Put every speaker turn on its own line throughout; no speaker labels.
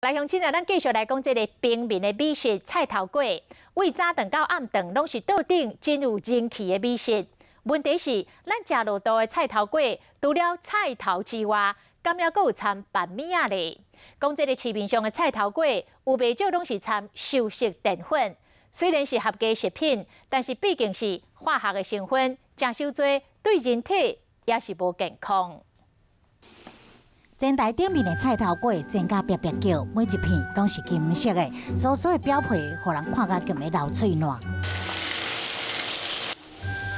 來鄉親啊，咱繼續來講這个平民的美食菜頭粿，對早頓到暗頓攏是桌頂真有人氣的美食。問題是，咱食落肚的菜頭粿，除了菜頭之外，敢猶閣有摻別物仔咧？講這个市面上的菜頭粿，有袂少攏是摻修飾澱粉。雖然是合格食品，但是畢竟是化學的成分，食傷濟對人體也是無健康。
煎台頂面的菜頭粿煎甲煏煏叫，每一片攏是金色的，酥酥的表皮，予人看甲強欲流喙瀾。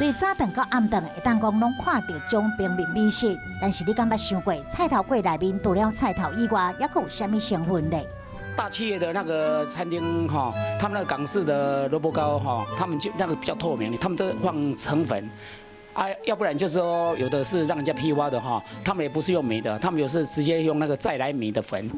對早頓到暗頓，會當講攏看著這種平民美食，但是你敢捌想過，菜頭粿內面除了菜頭以外，猶閣有啥物成分咧？
大企業的那個餐廳哈，他們那個港式的蘿蔔糕哈，他們就那個比較透明，他們都放橙粉。啊，要不然就是說，有的是讓人家批發的哈，他們也不是用米的，他們有是直接用那個再來米的粉。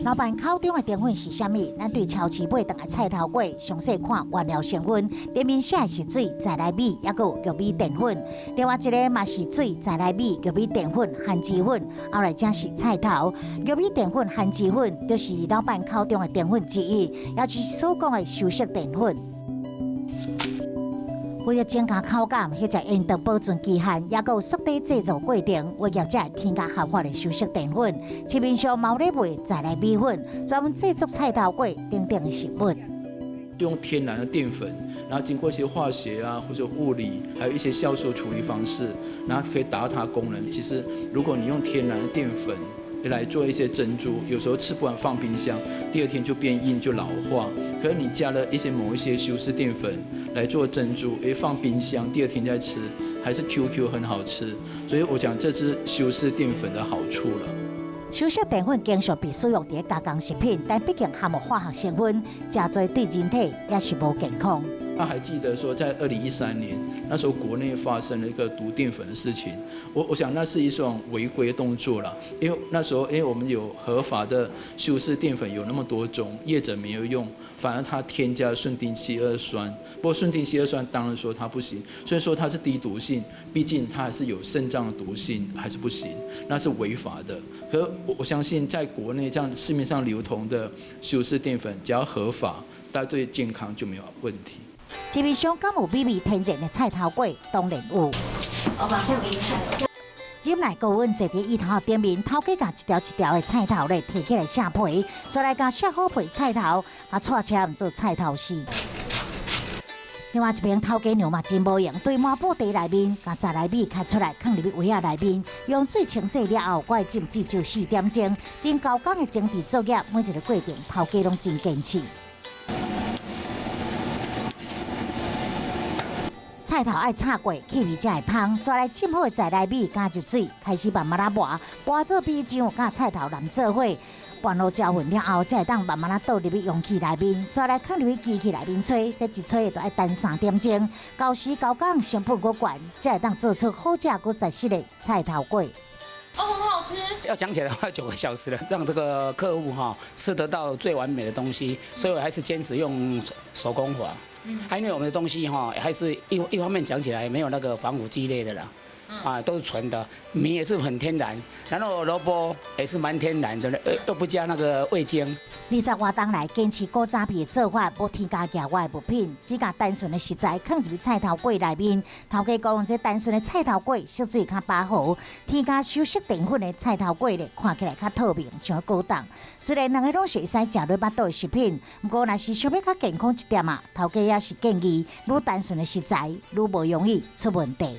老闆口中的澱粉是啥物？咱對超市買轉來菜頭粿，詳細看原料成分，頂面寫的是水、在來米，猶閣有玉米澱粉。另外一个嘛是水、在來米、玉米澱粉、番薯粉，後來才是菜頭。玉米澱粉、番薯粉，就是老闆口中的澱粉之一，也就是所講的修飾澱粉。為了增加口感，或者延長保存期限，猶閣有縮短製造過程，有業者會添加合法的修飾澱粉。市面上嘛有咧賣在來米粉，專門製作菜頭粿等等的食物。
用天然的澱粉，然後經過一些化學啊或者物理，還有一些酵素處理方式，然後可以達到它功能。其實如果你用天然的澱粉來做一些蒸煮，有時候吃不完放冰箱，第二天就變硬就老化。可是你加了一些某一些修飾澱粉來做蒸煮，放冰箱，第二天再吃，還是 QQ 很好吃。所以我講這是修飾澱粉的好處了。
修飾澱粉經常被使用佇加工食品，但畢竟含有化學成分，食濟對人體也是無健康。
他還記得說，在2013年那時候，國內發生了一個毒澱粉的事情。我想那是一種違規動作了，因為那時候因為我們有合法的修飾澱粉有那麼多種，業者沒有用，反而他添加順丁烯二酸。不過順丁烯二酸當然說它不行，雖然說它是低毒性，畢竟它還是有腎臟的毒性，還是不行，那是違法的。可我相信在國內這樣市面上流通的修飾澱粉，只要合法，但對健康就沒有問題。
市面上敢有美味天然的菜頭粿？當然有。入來高溫坐佇椅頭頂面，頭家共一條一條的菜頭咧提起來卸皮，煞來共卸好皮菜頭，共掣車做菜頭絲。另外一邊頭家娘嘛真無閒，對麻布袋內面共在來米開出來，囥入去圍仔內面，用水清洗了後，閣會浸至少4點鐘，真高工的精緻作業，每一个過程頭家攏真堅持。菜頭愛炒過，氣味才會芳。煞來浸好的在來米加入水，開始慢慢仔磨，磨做米漿，佮菜頭淋做伙，拌落攪勻了後，才會當慢慢仔倒入去容器內面。煞來囥入去機器內面吹，這一吹就愛等3點鐘。猴時猴工成本閣懸，才會當做出好食閣紮實的菜頭粿。
哦，很好吃。
要講起來的話，9個小時了，讓這個客戶哈吃得到最完美的東西，所以我還是堅持用手工法。還因為我們的東西哈，還是一方面講起來沒有那個防腐劑類的啦，啊，都是純的，米也是很天然，然後蘿蔔也是蠻天然的，都不加那個味精。
二十外冬來堅持古早味的做法，無添加額外物品，只共單純的食材囥入去菜頭粿內面。頭家講，這單純的菜頭粿色水較飽和，添加修飾澱粉的菜頭粿咧，看起來較透明，像高檔。雖然兩个攏是會使食落腹肚的食品，毋過若是想欲較健康一點仔，頭家也是建議，愈單純的食材，愈無容易出問題。